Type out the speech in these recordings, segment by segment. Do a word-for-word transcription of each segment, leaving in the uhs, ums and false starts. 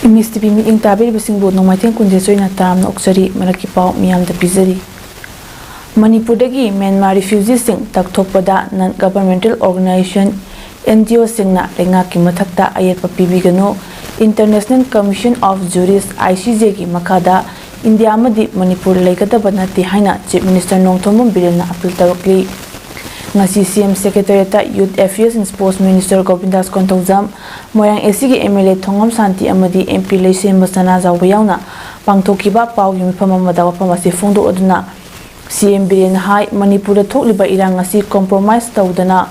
ꯃꯤꯁ T V ꯃꯤꯠꯌꯦꯡ ꯇꯥꯕꯤꯔꯤꯕꯁꯤꯡꯕꯨ ꯅꯣꯡꯃꯥꯏꯊꯦꯝ ꯀꯨꯟꯖꯦꯁꯣꯏꯅ ꯇꯔꯥꯝꯅ ꯑꯣꯛꯆꯔꯤ꯫ ꯃꯔꯛꯀꯤ ꯄꯥꯎ ꯃꯤꯌꯥꯝꯗ ꯄꯤꯖꯔꯤ꯫ ꯃꯅꯤꯄꯨꯔꯗꯒꯤ ꯃ꯭ꯌꯥꯟꯃꯥꯔ ꯔꯤꯐ꯭ꯌꯨꯖꯤꯁꯤꯡ ꯇꯛꯊꯣꯛꯄꯗ non governmental organization, N G ꯑꯣꯁꯤꯡꯅ ꯂꯩꯉꯥꯛꯀꯤ ꯃꯊꯛꯇ ꯑꯌꯦꯠꯄ ꯄꯤꯕꯤꯒꯅꯨ, International Commission of Jurists, I C ꯖꯦꯒꯤ ꯃꯈꯥꯗ ꯏꯟꯗꯤꯌꯥ ꯑꯃꯗꯤ ꯃꯅꯤꯄꯨꯔ ꯂꯩꯒꯗꯕ ꯅꯠꯇꯦ ꯍꯥꯏꯅ ꯆꯤꯐ ꯃꯤꯅꯤꯁꯇꯔ ꯅꯣꯡꯊꯣꯝꯕꯝ ꯕꯤꯔꯦꯟꯅ ꯑꯄꯤꯜ ꯇꯧꯔꯛꯂꯤ꯫ ꯉꯁꯤ ꯁꯤ ꯑꯦꯝ ꯁꯦꯀ꯭ꯔꯦꯇꯔꯤꯌꯦꯠꯇ youth affairs and sports minister Govindas Konthoujam, Moirang A ꯁꯤꯒꯤ ꯑꯦꯝ ꯑꯦꯜ ꯑꯦ ꯊꯣꯡꯉꯝ ꯁꯥꯟꯇꯤ ꯑꯃꯗꯤ ꯑꯦꯝ ꯄꯤ ꯂꯩꯁꯦꯝꯕ ꯁꯅꯥꯖꯥꯎꯕ ꯌꯥꯎꯅ ꯄꯥꯡꯊꯣꯛꯈꯤꯕ ꯄꯥꯎꯒꯤ ꯃꯤꯐꯝ ꯑꯃꯗ ꯋꯥꯐꯝ ꯑꯁꯤ ꯐꯣꯡꯗꯣꯛꯂꯗꯨꯅ, ꯁꯤ ꯑꯦꯝ ꯕꯤꯔꯦꯟꯅ ꯍꯥꯏ, ꯃꯅꯤꯄꯨꯔꯗ ꯊꯣꯛꯂꯤꯕ ꯏꯔꯥꯡ ꯑꯁꯤ compromise ꯇꯧꯗꯅ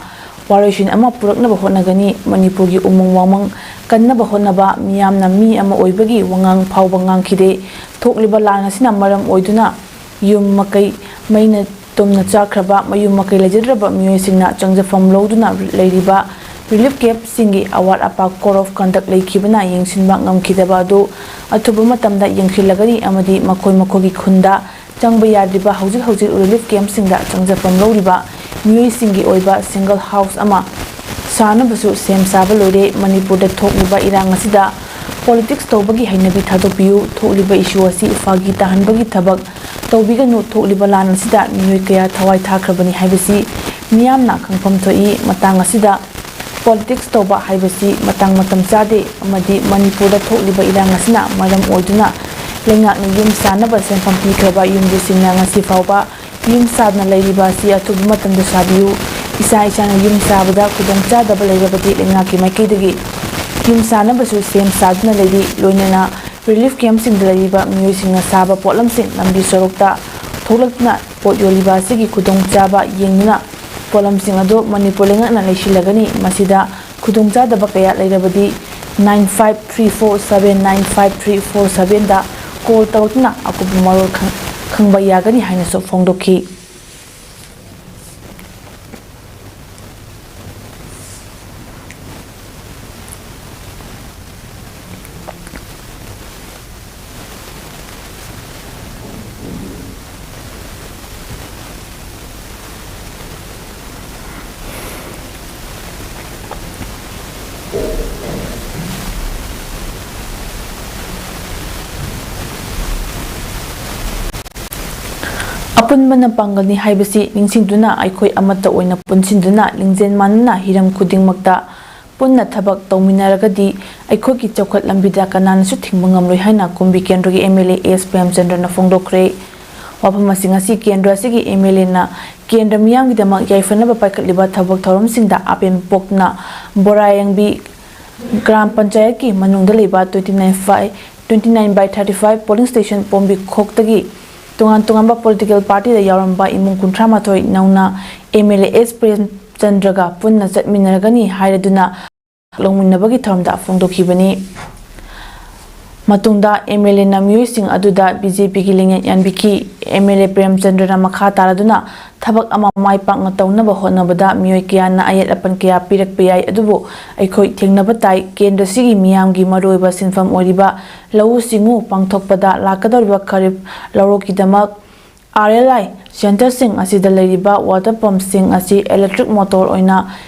ꯋꯥꯔꯣꯏꯁꯤꯟ ꯑꯃ ꯄꯨꯔꯛꯅꯕ ꯍꯣꯠꯅꯒꯅꯤ꯫ ꯃꯅꯤꯄꯨꯔꯒꯤ ꯎꯃꯪ ꯋꯥꯃꯪ ꯀꯟꯅꯕ ꯍꯣꯠꯅꯕ ꯃꯤꯌꯥꯝꯅ ꯃꯤ ꯑꯃ ꯑꯣꯏꯕꯒꯤ ꯋꯥꯉꯥꯡ ꯐꯥꯎꯕ ꯉꯥꯡꯈꯤꯗꯦ꯫ ꯊꯣꯛꯂꯤꯕ ꯂꯥꯟ ꯑꯁꯤꯅ ꯃꯔꯝ ꯑꯣꯏꯗꯨꯅ ꯌꯨꯝ ꯃꯀꯩ ꯃꯩꯅ ꯇꯨꯝꯅ ꯆꯥꯛꯈ꯭ꯔꯕ, ꯃꯌꯨꯝ ꯃꯀꯩ ꯂꯩꯖꯗ꯭ꯔꯕ ꯃꯤꯑꯣꯏꯁꯤꯡꯅ ꯆꯪꯖꯐꯝ ꯂꯧꯗꯨꯅ ꯂꯩꯔꯤꯕ ꯔꯤꯂꯤꯐ ꯀꯦꯝꯞꯁꯤꯡꯒꯤ ꯑꯋꯥꯠ ꯑꯄꯥ code of conduct ꯂꯩꯈꯤꯕꯅ ꯌꯦꯡꯁꯤꯟꯕ ꯉꯝꯈꯤꯗꯕ ꯑꯗꯨ ꯑꯊꯨꯕ ꯃꯇꯝꯗ ꯌꯦꯡꯁꯤꯜꯂꯒꯅꯤ ꯑꯃꯗꯤ ꯃꯈꯣꯏ ꯃꯈꯣꯏꯒꯤ ꯈꯨꯟꯗ ꯆꯪꯕ ꯌꯥꯗ꯭ꯔꯤꯕ ꯍꯧꯖꯤꯛ ꯍꯧꯖꯤꯛ ꯔꯤꯂꯤꯐ ꯀꯦꯝꯞꯁꯤꯡꯗ ꯆꯪꯖꯐꯝ ꯂꯧꯔꯤꯕ ꯃꯤꯑꯣꯏꯁꯤꯡꯒꯤ ꯑꯣꯏꯕ ꯁꯤꯡꯒꯜ ꯍꯥꯎꯁ ꯑꯃ ꯁꯥꯅꯕꯁꯨ ꯁꯦꯝ ꯁꯥꯕ ꯂꯣꯏꯔꯦ꯫ ꯃꯅꯤꯄꯨꯔꯗ ꯊꯣꯛꯂꯤꯕ ꯏꯔꯥꯡ ꯑꯁꯤꯗ ꯄꯣꯂꯤꯇꯤꯛꯁ ꯇꯧꯕꯒꯤ ꯍꯩꯅꯕꯤ ꯊꯥꯗꯣꯛꯄꯤꯌꯨ꯫ ꯊꯣꯛꯂꯤꯕ ꯏꯁꯨ ꯑꯁꯤ ꯐꯥꯒꯤ ꯇꯥꯍꯟꯕꯒꯤ ꯊꯕꯛ ꯇꯧꯕꯤꯒꯅꯨ꯫ ꯊꯣꯛꯂꯤꯕ ꯂꯥꯟ ꯑꯁꯤꯗ ꯃꯤꯑꯣꯏ ꯀꯌꯥ ꯊꯋꯥꯏ ꯊꯥꯈ꯭ꯔꯕꯅꯤ ꯍꯥꯏꯕꯁꯤ ꯃꯤꯌꯥꯝꯅ ꯈꯪꯐꯝ ꯊꯣꯛꯏ꯫ ꯃꯇꯥꯡ ꯑꯁꯤꯗ ꯄꯣꯂꯤꯇꯤꯛꯁ ꯇꯧꯕ ꯍꯥꯏꯕꯁꯤ ꯃꯇꯥꯡ ꯃꯇꯝ ꯆꯥꯗꯦ ꯑꯃꯗꯤ ꯃꯅꯤꯄꯨꯔꯗ ꯊꯣꯛꯂꯤꯕ ꯏꯔꯥꯡ ꯑꯁꯤꯅ ꯃꯔꯝ ꯑꯣꯏꯗꯨꯅ ꯂꯩꯉꯥꯛꯅ ꯌꯨꯝ ꯁꯥꯅꯕ ꯁꯦꯟꯐꯝ ꯄꯤꯈ꯭ꯔꯕ ꯌꯨꯝꯕꯨꯁꯤꯡꯅ ꯉꯁꯤ ꯐꯥꯎꯕ ꯌꯨꯝ ꯁꯥꯗꯅ ꯂꯩꯔꯤꯕ ꯑꯁꯤ ꯑꯊꯨꯕ ꯃꯇꯝꯗ ꯁꯥꯕꯤꯌꯨ꯫ ꯏꯁꯥ ꯏꯁꯥꯅ ꯌꯨꯝ ꯁꯥꯕꯗ ꯈꯨꯗꯣꯡꯆꯥꯗꯕ ꯂꯩꯔꯕꯗꯤ ꯂꯩꯉꯥꯛꯀꯤ ꯃꯥꯏꯀꯩꯗꯒꯤ ꯌꯨꯝ ꯁꯥꯅꯕꯁꯨ ꯁꯦꯝ ꯁꯥꯗꯨꯅ ꯂꯩꯔꯤ꯫ ꯂꯣꯏꯅꯅ ꯔꯤꯂꯤꯐ ꯀꯦꯝꯞꯁꯤꯡꯗ ꯂꯩꯔꯤꯕ ꯃꯤꯑꯣꯏꯁꯤꯡꯅ ꯁꯥꯕ ꯄꯣꯠꯂꯝꯁꯤꯡ ꯂꯝꯕꯤ ꯁꯣꯔꯣꯛꯇ ꯊꯣꯛꯂꯛꯇꯨꯅ ꯄꯣꯠ ꯌꯣꯜꯂꯤꯕ ꯑꯁꯤꯒꯤ ꯈꯨꯗꯣꯡꯆꯥꯕ ꯌꯦꯡꯗꯨꯅ ꯄꯣꯠꯂꯝꯁꯤꯡ ꯑꯗꯨ ꯃꯅꯤꯄꯨꯔ ꯂꯩꯉꯥꯛꯅ ꯂꯩꯁꯤꯜꯂꯒꯅꯤ꯫ ꯃꯁꯤꯗ ꯈꯨꯗꯣꯡꯆꯥꯗꯕ ꯀꯌꯥ ꯂꯩꯔꯕꯗꯤ nine five three four seven nine five three four seven ꯗ ꯀꯣꯜ ꯇꯧꯔꯛꯇꯨꯅ ꯑꯀꯨꯞꯄ ꯃꯔꯣꯜ ꯈꯪ-, ꯈꯪꯕ ꯌꯥꯒꯅꯤ ꯍꯥꯏꯅꯁꯨ ꯐꯣꯡꯗꯣꯛꯈꯤ꯫ ꯑꯄꯨꯟꯕꯅ ꯄꯥꯡꯒꯜꯅꯤ ꯍꯥꯏꯕꯁꯤ ꯅꯤꯡꯁꯤꯡꯗꯨꯅ ꯑꯩꯈꯣꯏ ꯑꯃꯠꯇ ꯑꯣꯏꯅ ꯄꯨꯟꯁꯤꯟꯗꯨꯅ ꯂꯤꯡꯖꯦꯜ ꯃꯥꯟꯅꯅ ꯍꯤꯔꯝ ꯈꯨꯗꯤꯡꯃꯛꯇ ꯄꯨꯟꯅ ꯊꯕꯛ ꯇꯧꯃꯤꯟꯅꯔꯒꯗꯤ ꯑꯩꯈꯣꯏꯒꯤ ꯆꯥꯎꯈꯠ ꯂꯝꯕꯤꯗ ꯀꯅꯥꯅꯁꯨ ꯊꯤꯡꯕ ꯉꯝꯂꯣꯏ ꯍꯥꯏꯅ ꯀꯨꯝꯕꯤ ꯀꯦꯟꯗ꯭ꯔꯒꯤ ꯑꯦꯝ ꯑꯦꯜ ꯑꯦ ꯑꯦꯁ ꯄ꯭ꯔꯦꯝꯆꯟꯗ꯭ꯔꯅ ꯐꯣꯡꯗꯣꯛꯈ꯭ꯔꯦ꯫ ꯋꯥꯐꯝ ꯑꯁꯤꯡ ꯑꯁꯤ ꯀꯦꯟꯗ꯭ꯔ ꯑꯁꯤꯒꯤ ꯑꯦꯝ ꯑꯦꯜ ꯑꯦꯅ ꯀꯦꯟꯗ꯭ꯔ ꯃꯤꯌꯥꯝꯒꯤꯗꯃꯛ ꯌꯥꯏꯐꯅꯕ ꯄꯥꯏꯈꯠꯂꯤꯕ ꯊꯕꯛ ꯊꯧꯔꯝꯁꯤꯡꯗ ꯑꯄꯦꯟꯕ ꯄꯣꯛꯇꯨꯅ ꯕꯣꯔꯥꯌꯦꯡꯕꯤ ꯒ꯭ꯔꯥꯝ ꯄꯟꯆꯥꯌꯠꯀꯤ ꯃꯅꯨꯡꯗ ꯂꯩꯕ twenty nine five twenty nine by thirty five polling station ꯄꯣꯝꯕꯤꯈꯣꯛꯇꯒꯤ ꯇꯣꯉꯥꯟ ꯇꯣꯉꯥꯟꯕ ꯄꯣꯂꯤꯇꯤꯀꯦꯜ ꯄꯥꯔꯇꯤꯗ ꯌꯥꯎꯔꯝꯕ ꯏꯃꯨꯡ ꯀꯨꯟꯊ꯭ꯔꯥ ꯃꯥꯊꯣꯏ ꯅꯧꯅ ꯑꯦꯝ ꯑꯦꯜ ꯑꯦ ꯑꯦꯁ ꯄ꯭ꯔꯦꯝꯆꯟꯗ꯭ꯔꯒ ꯄꯨꯟꯅ ꯆꯠꯃꯤꯟꯅꯔꯒꯅꯤ ꯍꯥꯏꯔꯗꯨꯅ ꯂꯧꯃꯤꯟꯅꯕꯒꯤ ꯊꯧꯔꯝꯗ ꯐꯣꯡꯗꯣꯛꯈꯤꯕꯅꯤ꯫ ꯃꯇꯨꯡꯗ ꯑꯦꯝ ꯑꯦꯜ ꯑꯦꯅ ꯃꯤꯑꯣꯏꯁꯤꯡ ꯑꯗꯨꯗ ꯕꯤ ꯖꯦ ꯄꯤꯒꯤ ꯂꯤꯡꯌꯦꯠ ꯌꯥꯟꯕꯤꯈꯤ꯫ ꯑꯦꯝ ꯑꯦꯜ ꯑꯦ ꯄ꯭ꯔꯦꯝꯆꯟꯗ꯭ꯔꯅ ꯃꯈꯥ ꯇꯥꯔꯗꯨꯅ ꯊꯕꯛ ꯑꯃ ꯃꯥꯏ ꯄꯥꯛꯅ ꯇꯧꯅꯕ ꯍꯣꯠꯅꯕꯗ ꯃꯤꯑꯣꯏ ꯀꯌꯥꯅ ꯑꯌꯦꯠ ꯑꯄꯟ ꯀꯌꯥ ꯄꯤꯔꯛꯄ ꯌꯥꯏ, ꯑꯗꯨꯕꯨ ꯑꯩꯈꯣꯏ ꯊꯦꯡꯅꯕ ꯇꯥꯏ꯫ ꯀꯦꯟꯗ꯭ꯔꯁꯤꯒꯤ ꯃꯤꯌꯥꯝꯒꯤ ꯃꯔꯨꯑꯣꯏꯕ ꯁꯤꯟꯐꯝ ꯑꯣꯏꯔꯤꯕ ꯂꯧꯎ ꯁꯤꯡꯎ ꯄꯥꯡꯊꯣꯛꯄꯗ ꯂꯥꯛꯀꯗꯧꯔꯤꯕ ꯈꯔꯤꯐ ꯂꯧꯔꯣꯛꯀꯤꯗꯃꯛ ꯑꯥꯔ ꯑꯦꯜ ꯑꯥꯏ ꯁꯦꯟꯇꯔꯁꯤꯡ ꯑꯁꯤꯗ ꯂꯩꯔꯤꯕ ꯋꯥꯇꯔ ꯄꯝꯁꯤꯡ ꯑꯁꯤ ꯏꯂꯦꯛꯇ꯭ꯔꯤꯛ ꯃꯣꯇꯣꯔ ꯑꯣꯏꯅ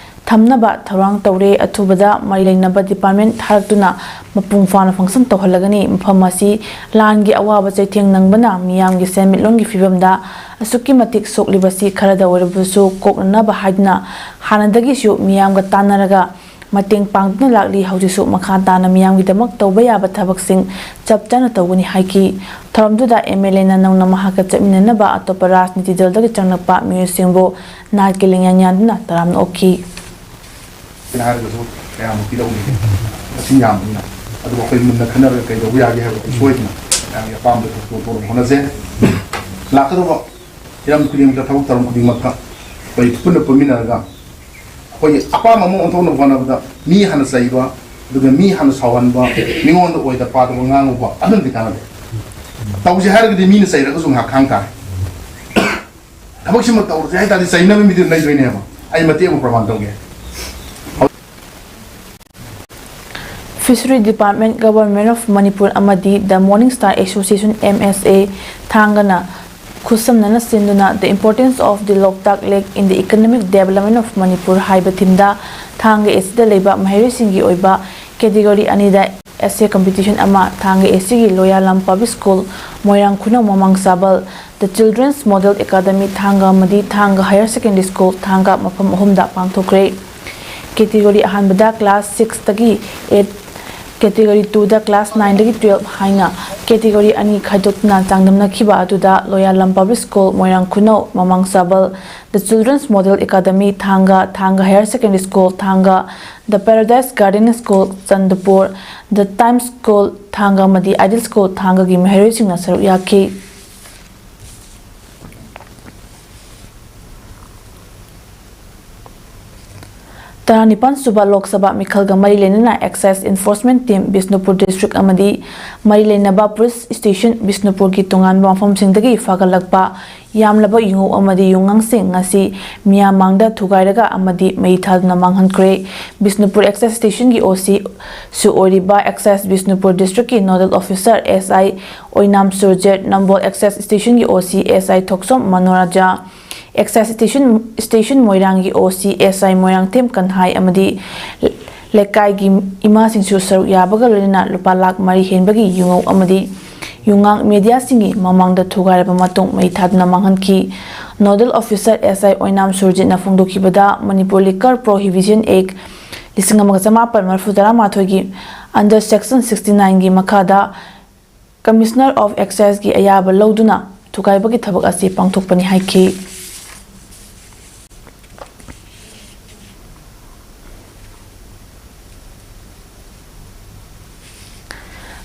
ꯊꯝꯅꯕ ꯊꯧꯔꯥꯡ ꯇꯧꯔꯦ꯫ ꯑꯊꯨꯕꯗ ꯃꯔꯤ ꯂꯩꯅꯕ ꯗꯤꯄꯥꯔꯠꯃꯦꯟ ꯊꯥꯔꯛꯇꯨꯅ ꯃꯄꯨꯡ ꯐꯥꯅ ꯐꯪꯁꯟ ꯇꯧꯍꯜꯂꯒꯅꯤ꯫ ꯃꯐꯝ ꯑꯁꯤ ꯂꯥꯟꯒꯤ ꯑꯋꯥꯕ ꯆꯩꯊꯦꯡ ꯅꯪꯕꯅ ꯃꯤꯌꯥꯝꯒꯤ ꯁꯦꯟꯃꯤꯠꯂꯣꯟꯒꯤ ꯐꯤꯕꯝꯗ ꯑꯁꯨꯛꯀꯤ ꯃꯇꯤꯛ ꯁꯣꯛꯂꯤꯕꯁꯤ ꯈꯔꯗ ꯑꯣꯏꯔꯕꯁꯨ ꯀꯣꯛꯅꯅꯕ ꯍꯥꯏꯗꯨꯅ ꯍꯥꯟꯅꯗꯒꯤꯁꯨ ꯃꯤꯌꯥꯝꯒ ꯇꯥꯟꯅꯔꯒ ꯃꯇꯦꯡ ꯄꯥꯡꯗꯨꯅ ꯂꯥꯛꯂꯤ꯫ ꯍꯧꯖꯤꯛꯁꯨ ꯃꯈꯥ ꯇꯥꯅ ꯃꯤꯌꯥꯝꯒꯤꯗꯃꯛ ꯇꯧꯕ ꯌꯥꯕ ꯊꯕꯛꯁꯤꯡ ꯆꯞ ꯆꯥꯅ ꯇꯧꯒꯅꯤ ꯍꯥꯏꯈꯤ꯫ ꯊꯧꯔꯝꯗꯨꯗ ꯑꯦꯝ ꯑꯦꯜ ꯑꯦꯅ ꯅꯧꯅ ꯃꯍꯥꯛꯀ ꯆꯠꯃꯤꯟꯅꯅꯕ ꯑꯇꯣꯞꯄ ꯔꯥꯖꯅꯤꯇꯤ ꯗꯜꯗꯒꯤ ꯆꯪꯂꯛꯄ ꯃꯤꯑꯣꯏꯁꯤꯡꯕꯨ ꯅꯥꯠꯀꯤ ꯂꯤꯡꯌꯥꯟ ꯌꯥꯟꯗꯨꯅ ꯇꯔꯥꯝꯅ ꯑꯣꯛꯈꯤ꯫ ꯍꯥꯏꯔꯒꯁꯨ ꯀꯌꯥꯃꯨꯛ ꯄꯤꯔꯛꯎꯅꯤ? ꯃꯁꯤꯡ ꯌꯥꯝꯕꯅꯤꯅ꯫ ꯑꯗꯨꯕꯨ ꯑꯩꯈꯣꯏ ꯃꯨꯟꯅ ꯈꯟꯅꯔꯒ ꯀꯩꯗꯧꯕ ꯌꯥꯒꯦ ꯍꯥꯏꯕꯗꯨ ꯁꯣꯏꯗꯅ ꯃꯌꯥꯝꯒꯤ ꯑꯄꯥꯝꯕꯗꯨ ꯇꯧꯊꯣꯛꯅꯕ ꯍꯣꯠꯅꯖꯦ꯫ ꯂꯥꯛꯀꯗꯧꯕ ꯍꯤꯔꯝ ꯈꯨꯗꯤꯡꯃꯛꯇ, ꯊꯕꯛ ꯊꯧꯔꯝ ꯈꯨꯗꯤꯡꯃꯛꯇ ꯑꯩꯈꯣꯏ ꯄꯨꯟꯅ ꯄꯨꯟꯃꯤꯟꯅꯔꯒ ꯑꯩꯈꯣꯏꯒꯤ ꯑꯄꯥꯝꯕ ꯑꯃ ꯑꯣꯟꯊꯣꯛꯅꯕ ꯍꯣꯠꯅꯕꯗ ꯃꯤ ꯍꯥꯟꯅ ꯆꯩꯕ, ꯑꯗꯨꯒ ꯃꯤ ꯍꯥꯟꯅ ꯁꯥꯎꯍꯟꯕ, ꯃꯤꯉꯣꯟꯗ ꯑꯣꯏꯗ ꯄꯥꯗꯕ ꯉꯥꯡꯉꯨꯕ, ꯑꯗꯨꯅꯗꯤ ꯀꯥꯟꯅꯗꯦ꯫ ꯇꯧꯁꯦ ꯍꯥꯏꯔꯒꯗꯤ ꯃꯤꯅ ꯆꯩꯔꯒꯁꯨ ꯉꯥꯏꯍꯥꯛ ꯈꯥꯡ ꯇꯥꯔꯦ꯫ ꯊꯕꯛꯁꯤꯃ ꯇꯧꯔꯁꯦ ꯍꯥꯏ ꯇꯥꯔꯗꯤ ꯆꯩꯅꯕ ꯃꯤꯗꯨ ꯂꯩꯗꯣꯏꯅꯦꯕ꯫ ꯑꯩ ꯃꯇꯦꯛ ꯑꯃ ꯄ꯭ꯔꯃꯥꯟ ꯇꯧꯒꯦ꯫ Fishery Department, Government of Manipur ꯑꯃꯗꯤ The Morning Star Association, M S A, ꯊꯥꯡꯒꯅ ꯈꯨꯠꯁꯝꯅꯅ ꯁꯤꯟꯗꯨꯅ The Importance of the Loktak Lake in the Economic Development of Manipur ꯍꯥꯏꯕ ꯊꯤꯝꯗ ꯊꯥꯡꯒ ꯑꯦꯁꯤꯗ ꯂꯩꯕ ꯃꯍꯩꯔꯣꯏꯁꯤꯡꯒꯤ ꯑꯣꯏꯕ ꯀꯦꯇꯦꯒꯣꯔꯤ ꯑꯅꯤꯗ ꯑꯦꯁꯦ ꯀꯝꯄꯤꯇꯤꯁꯟ ꯑꯃ ꯊꯥꯡꯒ ꯑꯦꯁꯤꯒꯤ ꯂꯣꯌꯥꯂꯝ ꯄꯕ꯭ꯂꯤꯛ ꯁ꯭ꯀꯨꯜ, ꯃꯣꯏꯔꯥꯡ ꯈꯨꯅꯧ ꯃꯃꯥꯡ ꯆꯥꯕꯜ, The Children's Model Academy ꯊꯥꯡꯒ ꯑꯃꯗꯤ ꯊꯥꯡꯒ Higher Secondary School ꯊꯥꯡꯒ ꯃꯐꯝ ꯑꯍꯨꯝꯗ ꯄꯥꯡꯊꯣꯛꯈ꯭ꯔꯦ꯫ ꯀꯦꯇꯦꯒꯣꯔꯤ ꯑꯍꯥꯟꯕꯗ ꯀ꯭ꯂꯥꯁ ꯁꯤꯛꯁꯇꯒꯤ ꯑꯦꯠ, ꯀꯦꯇꯦꯒꯣꯔꯤ ꯇꯨꯗ ꯀ꯭ꯂꯥꯁ ꯅꯥꯏꯟꯗꯒꯤ ꯇꯨꯌꯦꯜꯞ ꯍꯥꯏꯅ ꯀꯦꯇꯦꯒꯣꯔꯤ ꯑꯅꯤ ꯈꯥꯏꯗꯣꯛꯇꯨꯅ ꯆꯥꯡꯗꯝꯅꯈꯤꯕ ꯑꯗꯨꯗ ꯂꯣꯌꯥꯂꯝ Public School, ꯃꯣꯏꯔꯥꯡ ꯈꯨꯅꯧ, ꯃꯃꯥꯡ ꯁꯥꯕꯜ, The Children's Model Academy ꯊꯥꯡꯒ, ꯊꯥꯡꯒ Higher Secondary School ꯊꯥꯡꯒ, The Paradise Garden School ꯆꯟꯗꯄꯨꯔ, The Time School ꯊꯥꯡꯒ ꯑꯃꯗꯤ Ideal School ꯊꯥꯡꯒꯒꯤ ꯃꯍꯩꯔꯣꯏꯁꯤꯡꯅ ꯁꯔꯨꯛ ꯌꯥꯈꯤ꯫ ꯇꯔꯥꯅꯤꯄꯥꯟ ꯁꯨꯕ ꯂꯣꯛ ꯁꯚꯥ ꯃꯤꯈꯜꯒ ꯃꯔꯤ ꯂꯩꯅꯅ Excise Enforcement Team Bishnupur District ꯑꯃꯗꯤ ꯃꯔꯤ ꯂꯩꯅꯕ Police Station ꯕꯤꯁꯅꯨꯄꯨꯔꯒꯤ ꯇꯣꯉꯥꯟꯕ ꯃꯐꯝꯁꯤꯡꯗꯒꯤ ꯐꯥꯒꯠꯂꯛꯄ ꯌꯥꯝꯂꯕ ꯌꯨꯉꯧ ꯑꯃꯗꯤ ꯌꯨꯉꯥꯡꯁꯤꯡ ꯉꯁꯤ ꯃꯤꯌꯥꯝ ꯃꯥꯡꯗ ꯊꯨꯒꯥꯏꯔꯒ ꯑꯃꯗꯤ ꯃꯩ ꯊꯥꯗꯨꯅ ꯃꯥꯡꯍꯟꯈ꯭ꯔꯦ꯫ ꯕꯤꯁꯅꯨꯄꯨꯔ Excise Stationꯒꯤ OC ꯁꯨ ꯑꯣꯏꯔꯤꯕ Excise Bishnupur Districtꯀꯤ Nodal Officer SI ꯑꯣꯏꯅꯥꯝ ꯁꯨꯔꯖꯤꯠ, ꯅꯝꯕꯣꯜ Excise Stationꯒꯤ OC SI ꯊꯣꯛꯁꯣꯝ ꯃꯅꯣꯔꯥꯖꯥ, Excise Station, Station ꯃꯣꯏꯔꯥꯡꯒꯤ OC SI ꯃꯣꯏꯔꯥꯡꯊꯦꯝ ꯀꯟꯍꯥꯏ ꯑꯃꯗꯤ ꯂꯩꯀꯥꯏꯒꯤ ꯏꯃꯥꯁꯤꯡꯁꯨ ꯁꯔꯨꯛ ꯌꯥꯕꯒ ꯂꯣꯏꯅꯅ ꯂꯨꯄꯥ ꯂꯥꯈ ꯃꯔꯤ ꯍꯦꯟꯕꯒꯤ ꯌꯨꯉꯧ ꯑꯃꯗꯤ ꯌꯨꯉꯥꯡ mediaꯁꯤꯡꯒꯤ ꯃꯃꯥꯡꯗ ꯊꯨꯒꯥꯏꯔꯕ ꯃꯇꯨꯡ ꯃꯩ ꯊꯥꯗꯨꯅ ꯃꯥꯡꯍꯟꯈꯤ꯫ Nodal Officer SI ꯑꯣꯏꯅꯥꯝ ꯁꯨꯔꯖꯤꯠꯅ ꯐꯣꯡꯗꯣꯛꯈꯤꯕꯗ, ꯃꯅꯤꯄꯨꯔ Liquor Prohibition Act ꯂꯤꯁꯤꯡ ꯑꯃꯒ ꯆꯃꯥꯄꯟ ꯃꯔꯤꯐꯨ ꯇꯔꯥꯃꯥꯊꯣꯏꯒꯤ under Section sixty nineꯒꯤ ꯃꯈꯥꯗ Commissioner of Exciseꯒꯤ ꯑꯌꯥꯕ ꯂꯧꯗꯨꯅ ꯊꯨꯒꯥꯏꯕꯒꯤ ꯊꯕꯛ ꯑꯁꯤ ꯄꯥꯡꯊꯣꯛꯄꯅꯤ ꯍꯥꯏꯈꯤ꯫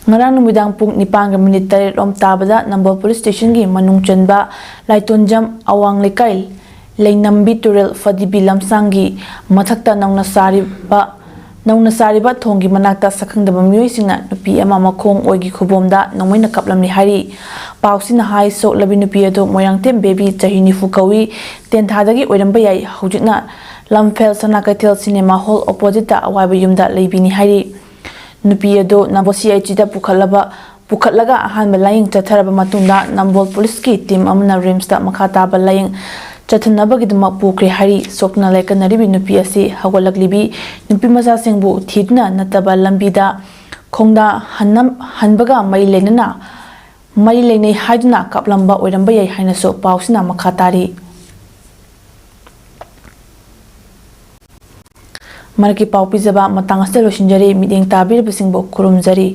ꯉꯔꯥꯡ ꯅꯨꯃꯤꯗꯥꯡ ꯄꯨꯡ ꯅꯤꯄꯥꯟꯒ ꯃꯤꯅꯤꯠ ꯇꯔꯦꯠ ꯔꯣꯝ ꯇꯥꯕꯗ ꯅꯝꯕꯣꯜ Police Stationꯒꯤ ꯃꯅꯨꯡ ꯆꯟꯕ ꯂꯥꯏꯇꯣꯟꯖꯝ ꯑꯋꯥꯡ ꯂꯩꯀꯥꯏ ꯂꯩꯅꯝꯕꯤ ꯇꯨꯔꯦꯜ ꯐꯗꯤꯕꯤ ꯂꯝꯁꯥꯡꯒꯤ ꯃꯊꯛꯇ ꯅꯧꯅ ꯁꯥꯔꯤꯕ, ꯅꯧꯅ ꯁꯥꯔꯤꯕ ꯊꯣꯡꯒꯤ ꯃꯅꯥꯛꯇ ꯁꯛꯈꯪꯗꯕ ꯃꯤꯑꯣꯏꯁꯤꯡꯅ ꯅꯨꯄꯤ ꯑꯃ ꯃꯈꯣꯡ ꯑꯣꯏꯒꯤ ꯈꯨꯕꯣꯝꯗ ꯅꯣꯡꯃꯩꯅ ꯀꯥꯞꯂꯝꯃꯤ ꯍꯥꯏꯔꯤ꯫ ꯄꯥꯎꯁꯤꯅ ꯍꯥꯏ, ꯁꯣꯛꯂꯕꯤ ꯅꯨꯄꯤ ꯑꯗꯨ ꯃꯣꯏꯔꯥꯡꯊꯦꯝ ꯕꯦꯕꯤ, ꯆꯍꯤ ꯅꯤꯐꯨ ꯀꯧꯏ, ꯇꯦꯟꯊꯥꯗꯒꯤ ꯑꯣꯏꯔꯝꯕ ꯌꯥꯏ꯫ ꯍꯧꯖꯤꯛꯅ ꯂꯝꯐꯦꯜ ꯁꯅꯥ ꯀꯩꯊꯦꯜ cinema hall oppositeꯇ ꯑꯋꯥꯏꯕ ꯌꯨꯝꯗ ꯂꯩꯕꯤꯅꯤ ꯍꯥꯏꯔꯤ꯫ ꯅꯨꯄꯤ ꯑꯗꯨ ꯅꯝꯕꯣꯜ CIHCꯗ ꯄꯨꯈꯠꯂꯕ, ꯄꯨꯈꯠꯂꯒ ꯑꯍꯥꯟꯕ ꯂꯥꯌꯦꯡ ꯆꯠꯊꯔꯕ ꯃꯇꯨꯡꯗ ꯅꯝꯕꯣꯜ Policeꯀꯤ team ꯑꯃꯅ RIMSꯇ ꯃꯈꯥ ꯇꯥꯕ ꯂꯥꯌꯦꯡ ꯆꯠꯊꯅꯕꯒꯤꯗꯃꯛ ꯄꯨꯈ꯭ꯔꯦ ꯍꯥꯏꯔꯤ꯫ ꯁꯣꯛꯇꯨꯅ ꯂꯥꯏꯀꯠꯅꯔꯤꯕꯤ ꯅꯨꯄꯤ ꯑꯁꯤ ꯍꯧꯒꯠꯂꯛꯂꯤꯕꯤ ꯅꯨꯄꯤ ꯃꯆꯥꯁꯤꯡꯕꯨ ꯊꯤꯗꯨꯅ ꯅꯠꯇꯕ ꯂꯝꯕꯤꯗ ꯈꯣꯡꯗꯥ ꯍꯟꯅꯝ-, ꯍꯟꯕꯒ ꯃꯔꯤ ꯂꯩꯅꯅ ꯃꯔꯤ ꯂꯩꯅꯩ ꯍꯥꯏꯗꯨꯅ ꯀꯥꯞꯂꯝꯕ ꯑꯣꯏꯔꯝꯕ ꯌꯥꯏ ꯍꯥꯏꯅꯁꯨ ꯄꯥꯎꯁꯤꯅ ꯃꯈꯥ ꯇꯥꯔꯤ꯫ ꯃꯔꯛꯀꯤ ꯄꯥꯎ ꯄꯤꯖꯕ ꯃꯇꯥꯡ ꯑꯁꯤꯗ ꯂꯣꯏꯁꯤꯟꯖꯔꯤ꯫ ꯃꯤꯠꯌꯦꯡ ꯇꯥꯕꯤꯔꯤꯕꯁꯤꯡꯕꯨ ꯈꯨꯔꯨꯝꯖꯔꯤ꯫